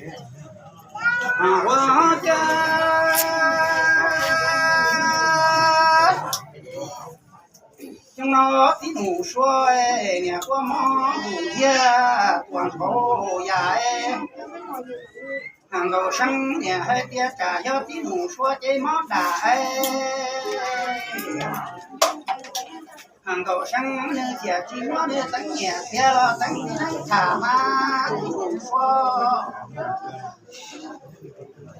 Ua cas xyoo no tib nus suab niam quaj mob mus thiab tuam nkaus yam es, Nkauj Seeb niam hais tias tsam yog tib nus suab ces mob dam es. Nkauj Seeb nws thiaj tsis muab nws teeb nyiam thiab los teeb neeb tham mas tib nus suab.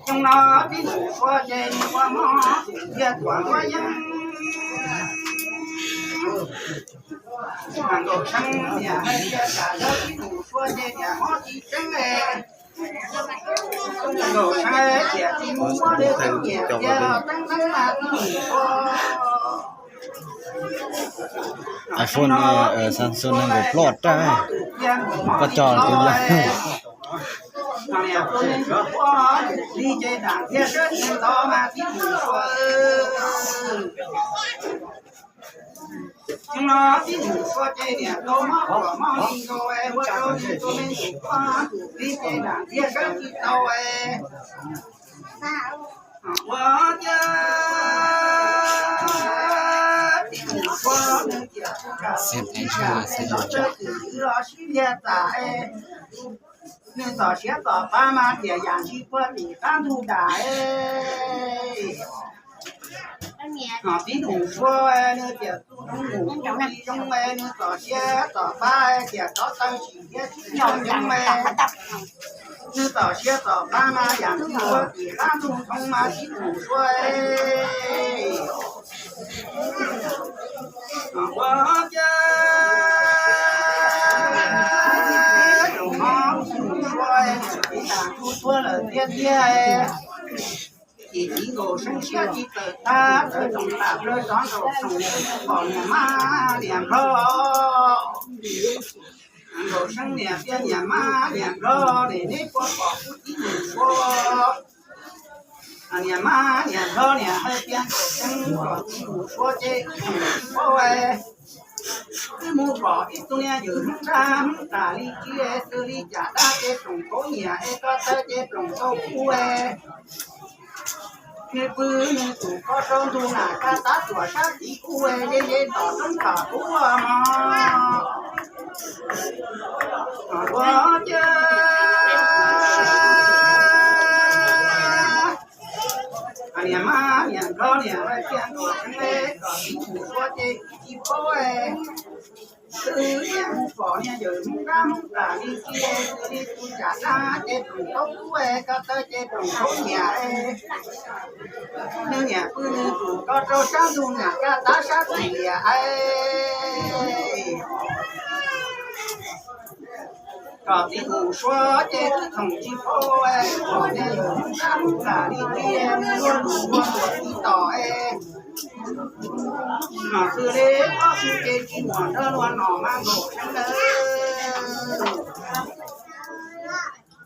Xyoo no tib nus suab ces nws ua mob thiab tuam nkaus yeeb. Nkauj Seeb niam hais tias tsam yog tib nus suab ces niam mob tsis tseeb es. Nkauj Seeb tias tsis muab nws teeb nyiam thiab los teeb neeb mas tib nus suab. iPhone, Samsung nees nkaum plaub raj, koj cog tus yog. Xyoo no tib nus suab ces niam tau mob ruam mob li nkaus es ua rau nws tus me ntxhais tuaj tus tib ces dam thiaj sawv tsis tau es. Ua cas tib nus suab nws tias kuv kam ib tsam es los tsawg twm los sib liag tas es. Nws txom siab txom pab mas tias yam ntsis puag tim qab ntug dam es. Tib nus suab nws tias tus nus tus li zoo es nws txom siab txom pab tias rov taw sim thiab sib nco ntsoov es. Nws txom siab txom pab mas yam ntsis puag tim qab ntug thoob mas tib nus suab es. Ua cas zaum no tib nus suab tib tas tu tuag lawm tiag tiag. Ces tib Nkauj Seeb siab tsis txawm tag, txawm tsoom pam plaws rov nraum zoov pom niam mab niam nplog. Nkauj Seeb niam tias niam mab niam nplog, neb puas pom kuv tib nus suab? Niam mab niam nplog niam hais tias Nkauj Seeb pom tib nus suab ces tsis paub es. Twb mus pom ib tug niag yawm hmoob dab hmoob tas li ci es xws li cas dab ces tsoom tub nyiam es koj tawg ces ploom tau kuv es. Nws pw nws tus ko rau ntug nam kaj tab tuam sab tid kuv es, ze ze tom roob tom kuv mog. Ua cas niam mab niam nplog niam hais tias Nkauj Seeb kom tib nus suab ces tsis paub es. Twb niam mus pom niag yawm hmoob dab hmoob tas li ci es, xws li tus cas dab ces ploom tau kuv es, koj tawg ces ploom tau nyiam es. Nws niam pw nws tus ko rau sab ntug nam kaj tab sab tim liam es. Kom tib nus suab ces twb tsoom tsis paub es, pom niag yawm hmoob dab hmoob tas li ci es, nws luag lus luag tuam tib tom es. Nom xws li ob xu ces tsis muaj nrog luag nom mas Nkauj Seeb nawb.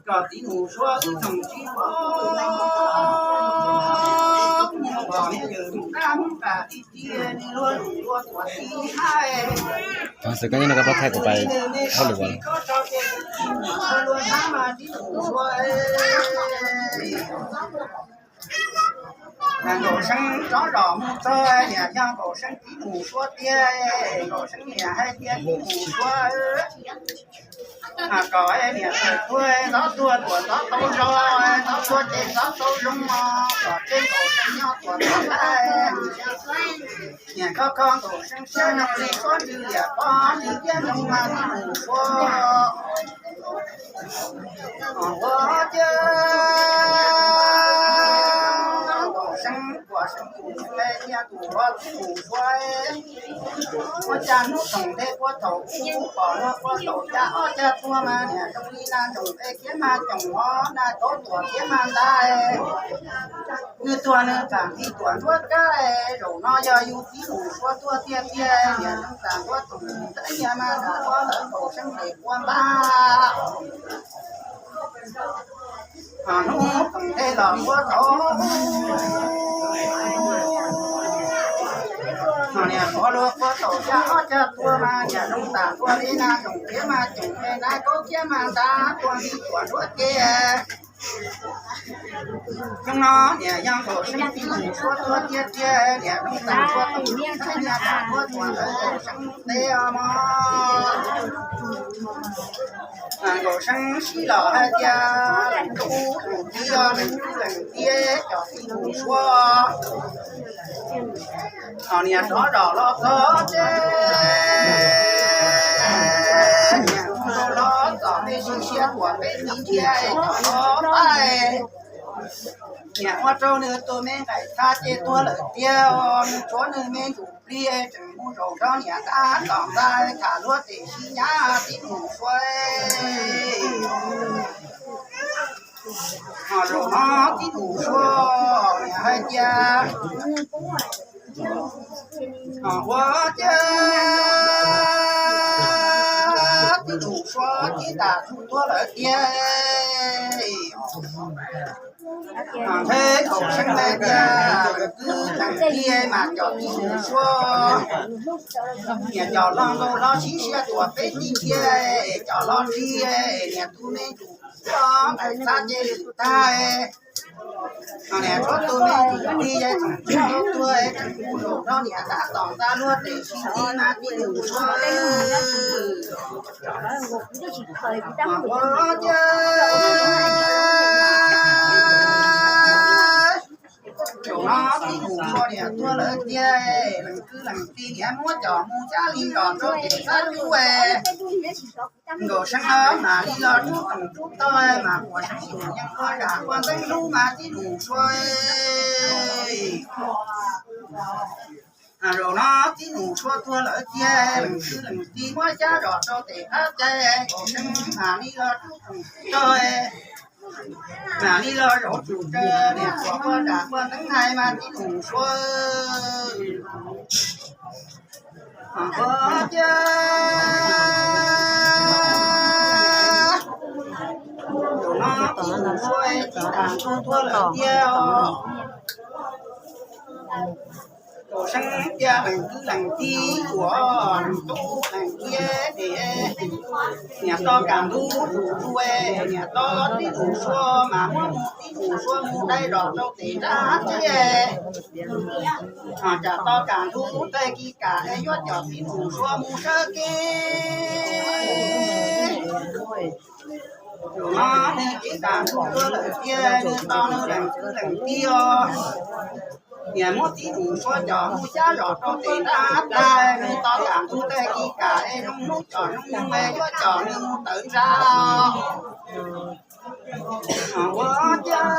Kom tib nus suab wb tsoom tsis paub, mus pom niag yawm hmoob dab hmoob tas li ci es, nws luag lus luag tuam tib hais. Tau xwm koj nyob no koj pab thaij kuv pais hauj lwm as. Luag hnab mas tib nus suab es. Nkauj Seeb rov zos mus txog niam yog Nkauj Seeb tib nus suab tiag. Nkauj Seeb niam hais tias tib nus suab, kom niam tawm tuag, txhob tuag tuam txhob tau zog, txhob tuag ces txhob tau zoo mog, kom tseg Nkauj Seeb nyob tuam txhob tag. Niam koj kho Nkauj Seeb siab zoo li suab ntsws liam pob ntsws tiab zoo mas tib nus suab. Ua cas Nkauj Seeb ua Seeb tus me niag tus ua tib nus suab. Ua cas hnub tsoom ntej puag thaum ub pom luag puag thaum caj ob cag tuag mas niam zoo li nas ntsoom peb thiab mas tsoom hov nas tov tuam thiab mas ntag. Nws tuag nws kam nti tuam nruab kab, zaum no yog yus tib nus suab tuag tiag tiag, niam zoo tam nruab tsoom ntawd niag mas nram ua lawv Nkauj Seeb tes ua npab. Hnub tsoom ntej los puag thaum no niam tuag luag puag thaum caj ob cag tuag mas niam zoo tam tuag li nas ntsoom thiab mas tsoom me nas kaub thiab mas ntag tuag nti tuam nruab kab. Xyoo no niam yog Nkaus Seeb tib mus suab tuab tiag tiag, niam hnub tag suab tub niam tag tuab tuag ntawd Nkaus Seeb teb os mog. Nkaus Seeb sib los hais tias leej tub leej tib, leej tub leej tib cov tib mus suab, ho niam rov zos los txog ces niam rov los txog peb sib siab uas peb tib ntiag cov los pais. Niam ua rau nws tus me nqaim txha ces tuag lawm tiag, nws tshuav nws me ntsuj plig tseem mus zaum nrog niam tab tom nqa tham luag tes sib nyab tib mus suab. Ho zaum no tib mus suab niam hais tias, ho ua cas tib mus suab tib tas tuag lawm tiag. Ntshe Nkaus Seeb hais tias leej twg leej tib mas cov tib mus suab, niam cov los nkaus los sib siab tuaj peb tib ntiag cov los ntxiag niam tus me ntsuj plig nqaim txha ces lwm tag. Ho niam tshuav tus me ntsuj plig tseem tuag, tseem mus zaum nrog niam tab tom nqa luag tes sib nyab mas tib mus suab. Ua cas zaum no tib mus suab niam tuag lawm tiag, leej twg leej tib niam muab coj mus cab li los rau tes xab cub. Nkaus Seeb mam li los rub toom rub tog mas puas seev yus yeej ua zam ua ntxeev hlub mas tib mus suab. Zaum no tib mus suab tuag lawm tiag, leej twg leej tib muab cab los rau tes qab cai, Nkaus Seeb mam li los rub toom rub tog, mam li los zaum tsum tsawv niam puas ua zam ua ntxeev hais mas tib mus suab. Ua cas zaum no tib mus suab tib tas tuag lawm tiag os. Nkaus Seeb tias leej twg leej tib yuav leej tub leej tib es niam tos kaj ntug tus tus es niam tos tib mus suab mas muab mus tib mus suab mus dai zos rau tes nrab teb. Ho tsam tos kaj ntug tag kis kam es yuav coj tib mus suab mus sawb kev. Zaum no nws tib tas tuag lawm tiag, nws tos nws leej twg leej tib os. Niam muab tib mus suab coj mus xyab zos rau tes nrab tag, nws tos kaj ntug tag kis kam es zoo hnub coj zoo nyoog es yuav coj nws mus tawm ntsa. Ua cas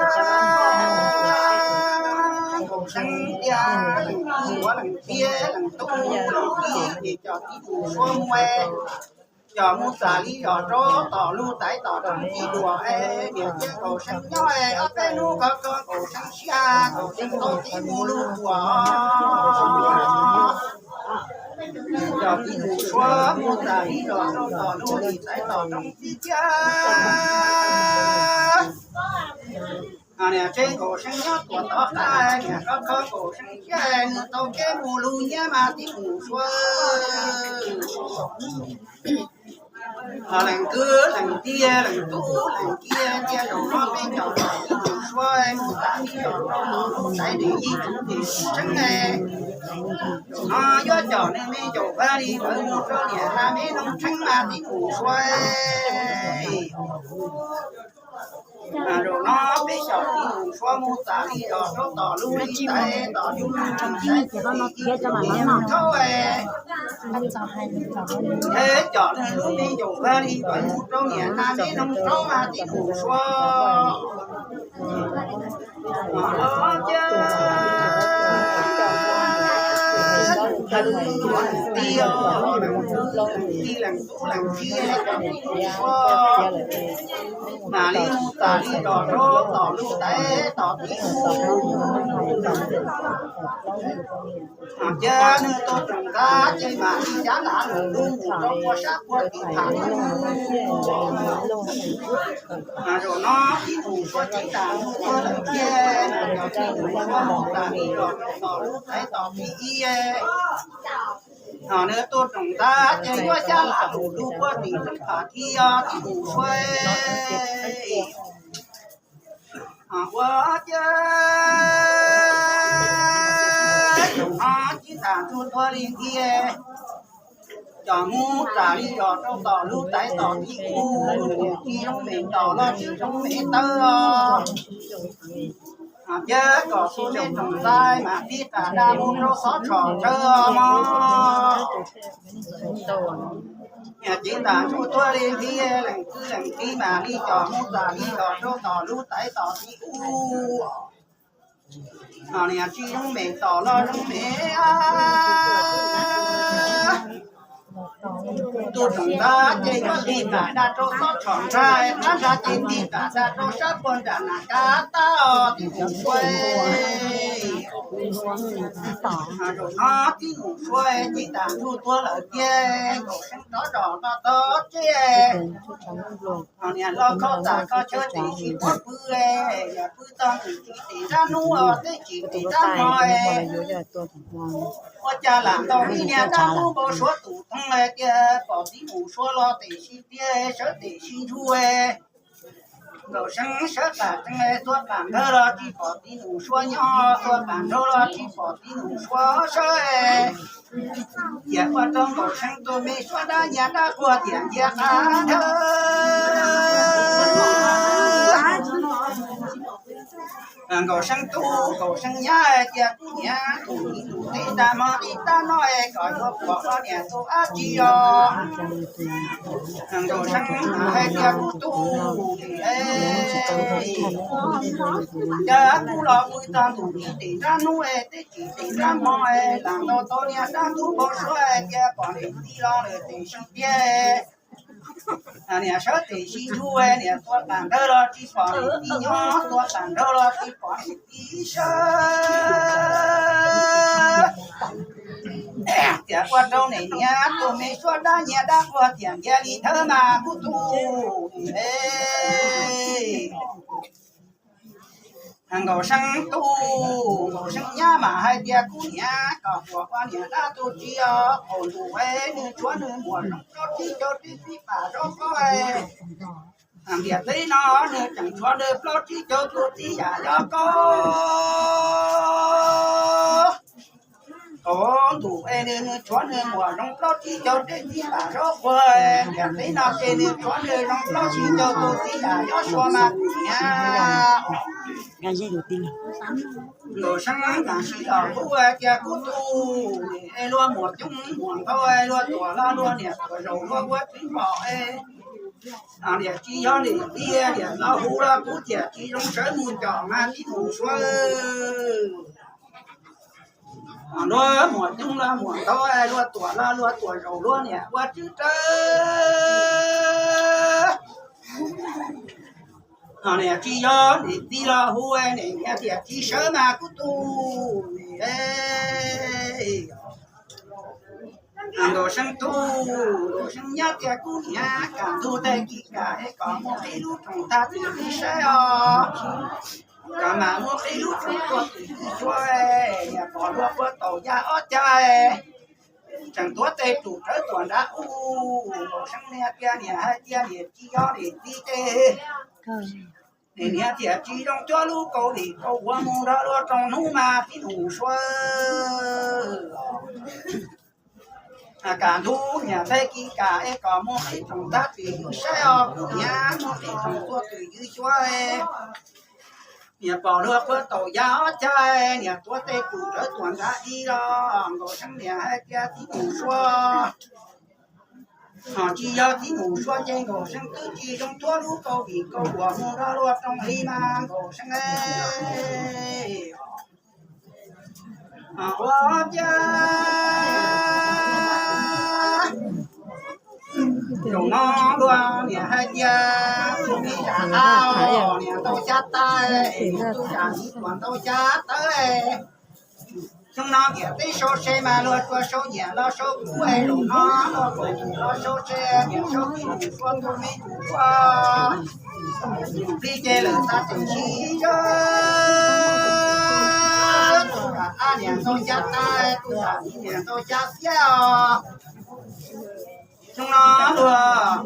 Nkaus Seeb tias leej twg yuav leej tib leej tub leej tib es coj tib mus suab mus es coj mus txam li zos rau tom lub taiv tom rooj tib duam es niam cia Nkaus Seeb nyob es ob peb hnub kho kho Nkaus Seeb siab Nkaus Seeb tau tib mus lug tuaj. Coj tib mus suab mus txam li zos rau tom lub taiv tom rooj tib cia. Niam tsev Nkaus Seeb nyob tuaj tom qab, niam kho kho Nkaus Seeb siab nws tau kev mus lug nyiab mas tib mus suab. Ho leej twg leej tib leej tub leej tib cia zaum no peb coj tib mus suab mus txam li zos rau tom lub taiv tes yig tus tes tseeb es zaum no yuav coj nws me ncaus vaj li pawv mus rau niam hla me noog tseeb mas tib mus suab. Zaum no peb coj tib mus suab mus txam li zos rau tom lub li taiv tom lub li taiv tes yig tus tes thaub es es coj nws lub me ncaus vaj li pawv mus rau niam hla me noog tseeb mas tib mus suab. Ua cas leej twg leej tib os, leej twg leej tib leej tub leej tib coj tib mus suab, mam li mus txam li zos rau tom lub taiv tom tib mus. Ua cas nws tuaj tsoom ntxhab ces mam li xyab lav lug lug mus rau puag sab puag tim tham lug. Zaum no tib mus suab tib tas lug tuag lawm tiag, coj tib mus suab mus txam li zos rau tom lub taiv tom tib ib. Ho nws tuaj tsoom ntxhab ces yuav xyab lav lug lug puag tim tseeb pham thib os tib mus suab. Ua ciav, zaum no Ceeb Tam Ntsuj tuag li ntiag, cov Hmoob txam li zos rau tom lub taiv tom tib ub, tsis zoo me ntawv los tsis zoo me tawv os. Cia kom xub neb tsoom ntxhais mas tib tas dab mus rau qhov tshos tsawv os mog. Niag Ceeb Tam Ntsuj tuag li ntiag, leej twg leej tib mas li cov Hmoob txam li zos rau tom lub taiv tom tib ub. Niag tsis zoo me tom los zoo me. Tus tsoom ntxhais ces yuav tib tas dab rau qhov tshos nrag, qab nrag ces tib tas dab rau sab puag nram nas kab tag os tib tsoom ntxhais. Zaum no tib mus suav Ceeb Tam Ntsuj tuag lawm tiag, Nkaus Seeb rov zos no tog tseg. Niag los kho txam kho chaw tiam sis tuag pw, yog pw txog ntuj tsis tim nrab hnub, teb tsis tim nrab hmo. Ua cas lam ntaus ib niag dab tub npau suav tus thooj tias pom tib mus suav los tiam sis tiag, sawv tiam sis ntsuj. Nkaus Seeb sawv tas tsees, tuaj tas nrhawv los tsis pom tib mus suav nyob, tuaj tas nrhawv los tsis pom tib mus suav sawv. Cia ua rau Nkaus Seeb tus me suav dab nyias dab quag tias ncia qab nrhawv. Nkaus Seeb tub Nkaus Seeb nyab hais tias kuv niam, tus tib tus teb nrag hmo li tab no es koj yuav pom koj niam tus dab tsi os. Nkaus Seeb hais tias kuv tub, cas kuv los pw txog ntuj tsis tim nrab hnub es teb tsis tim nrab hmo es lam ntaus tau niag dab tub npau suav tias pom niam tij los lawm tiam sis tiag, niam sawv tiam sis ntsuj, niam tuaj tas nrhawv los tsis pom niam tij nyob, tuaj tas nrhawv los tsis pom niam tij sawv. Tias ua rau niam niam tus me suav dab nyias dab quag tias ncia li nrhawv mas kuv tub. Nkaus Seeb tub Nkaus Seeb nyab mas hais tias kuv niam, koj puas ua niam dab tub tsi os, qaum ntuj es nws tshuav nws muam zoo plaub tsib caug tib pam zaub qos. Ntiaj teb no nws tseem tshuav nws plaub tsib caug tus txiv yam yog koj. Qaum ntuj es nws tshuav nws muam zoo plaub tsib caug tib pam zaub qos. Ntiaj teb no ces nws tshuav nws zoo plaub tsib caug tus txiv yam yog Suav mas kuv niam. Nkaus Seeb tam sim los hu tias kuv tub, es luag muam coob muam ntau, luag tuam los luag niam tuam zaus luag ua tib npaum. Niam tsis yog niam tij, niam los hu los kuv tiam tsis zoo sawv mus com mas tib mus suav. Luag muam coob los muam ntau, luag tuam los luag tuam zaus luag niam ua tib rawv. Niam tsis yog niam tij los hu, niam niam tiam tsis sawv mas kuv tub. Nkaus Seeb tub Nkaus Seeb nyab tias kuv niam, kam ntug tej kis kam es kom muaj qib lub rooj tag twg ib saib os. Kom mam muaj qib lub rooj tuaj twm ib suab, niam pom luag puag taum ya ob cag, tseem tuav tes rum rawv tuam nrad ub. Nkaus Seeb niam tias niam hais tias niam tsis yog niam tij ces niam niam tiam tsis zoo cuab lub kaus vim kaus vuas mus nrog luag roos hnub mas tib mus suav. Kam ntug niam tej kis kam es kom muaj qib rooj tag twg ywj saib os kuv niam, muaj qib rooj tuaj twg ywj xyuas. Niam pom luag puag taum ya ob cag, niam tuav tes rum rawv tuam nrad ib los. Nkaus Seeb niam hais tias tib mus suav, ho tsis yog tib mus suav ces Nkaus Seeb twb tsis zoo cuab lub kaus vim kaus vuas mus nrog luag roos li mas Nkaus Seeb ua cas. Zaum no luag niam hais tias tus me zam qab niam ntau xyab tais, tus zam txiv tuam ntau xyab tawv. Xyoo no ntiaj teb sau se mas luag tsuas sau nyiam los sau kub, zaum no luag tsuas nyiam los sau se, nyiam sau tib mus suav tus me tus suav. Plig ces lawm tas tseem sib zog. Tus zam qab niam ntau xyab tais, tus zam txiv niam ntau xyab xiab os. Xyoo no luag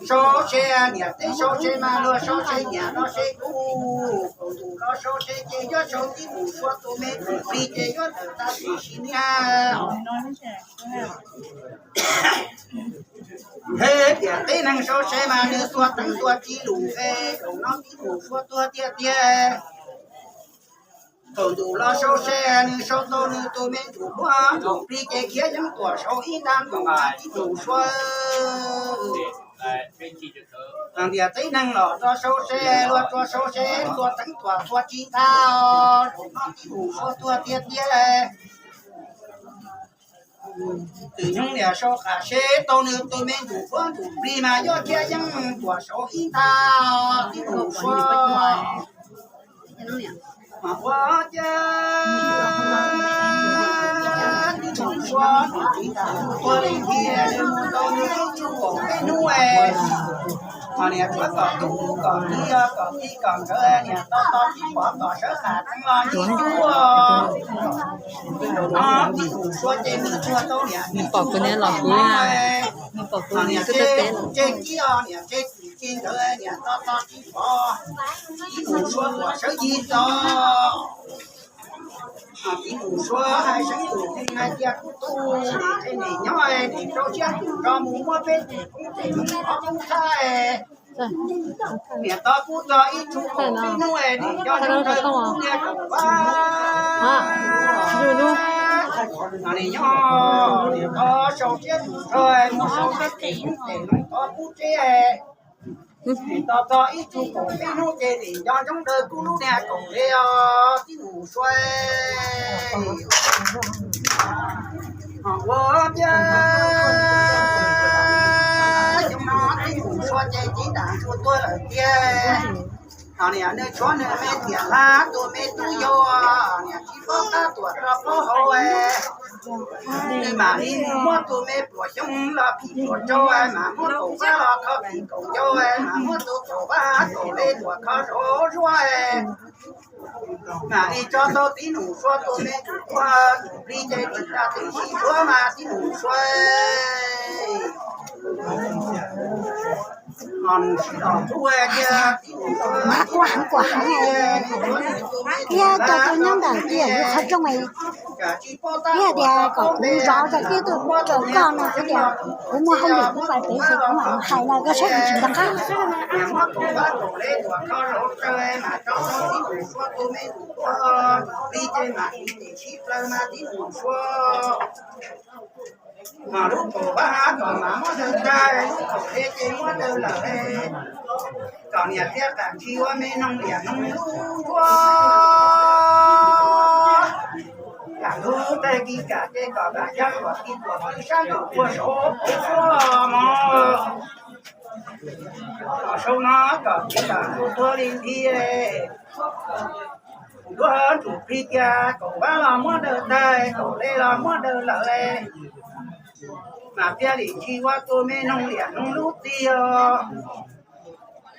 sau se, niam teb sau se mas luag sau se niam no se kuv, kaum ntuj los sau se ces yuav sau tib mus suav tus me tus plig ces yuav tawm tag sim sim niaj. He tiam teb neeg sau se mas nws tuag teev tuag tsis lus es kaum no tib mus suav tuag tiag tiag. Kaum ntuj los sau se, nws sau tau nws tus me ntsuj plig ces khiav yeeb tuam sau ib nta ntuj mas tib mus suav. Tiam teb neeg los rau sau se, luag rau sau se, tuag teev tuam tuag tsis ntag, kaum no tib mus suav tuag tiag tiag. Twm nyoog niam sau qam se tau nws tus me ntsuj plig mas yuav khiav yeeb tuam sau ib nta tib mus suav. Ua cas tib mus suav, ua li ntawd mus tau nws lub tsuj kaum peb hnub es, ho niam tshuav kom tub kom ki kom tij kom nkawd niam to to tib pov kom sawv qam tseeb los ntsib cuab. Tib mus suav ces nws tuag tau niam, pom kuv niam los kuv, pom kuv niam tse teb, tse kib os niam tse txim ces nkawd niam to to tib pov, tib mus suav kom sawv yig txog. Tib mus suav hais seev tus hais tias kuv tub, niam nyob niam rau siab tus rog mus muab peb tus koob tes mus qhov koob thaij. Niam tos kuv txog ib tsug kaum peb hnub es niam nco ntsoov ntawd kuv niag kaum vab. Niam nyob niam tos sau siab tus rog mus sau siab tes koob tes loo tos kuv tsev. Niam tos txog ib tsug kaum peb hnub ces niam nco ntsoov ntawd kuv lub niag kaum tes os tib mus suav. Ho ua cas xyoo no tib mus suav ces tib ntam ntsuag tuag lawm tiag. Ho niam nws tshuav nws me tiam hab tus me tub yau, niam tsis paub tab tuam rau plaub hau. Nws mam li mus muab tus me pluas xyoob los phim pluas tsau, mas muab kaum vab los kho phim kaum yau, mas muab tus kaum vab kaum le tuam kho rau zuag. Mam li tso tau tib mus suav tus me tus tuag tus plig ces tis tas tis sib suav mas tib mus suav. Ho nws sib los hlub tias tib mus suav, mas kuj heev kuj heev, thiab cov tus nyob ntawm tias yus qhov rooj, yog tias kom kuv zov zog tib tug raws koj no xwb tias kuv muaj hauj lwm kuv pais pem xwb kuv mam hais no koj saib kuv tsis nco qab. Mas lub kaum vab kom mas muab daws tag, lub kaum le ces muab daws lawm. Kom niam thiab qam ntsis ua me noog liam noog lub nruab. Kam lub tag kis kam ces kom kam yag kom kis kom kis sab nraum puag saud puag suab mog. Kom saud no kom kis kam ntsuag tuag li nthi. Nruab ntsuj plig tias kaum vab los muab daws tag, kaum le los muab daws lawm. Mas thiaj li tsis ua tus me noog liam noog lub txij os.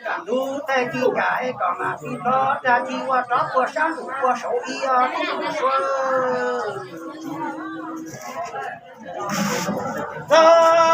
Kam lub tag kis kam es kom mas tsis txhob dag tsis ua rov puag sab nraum puag saud ib os tib mus suav. Txog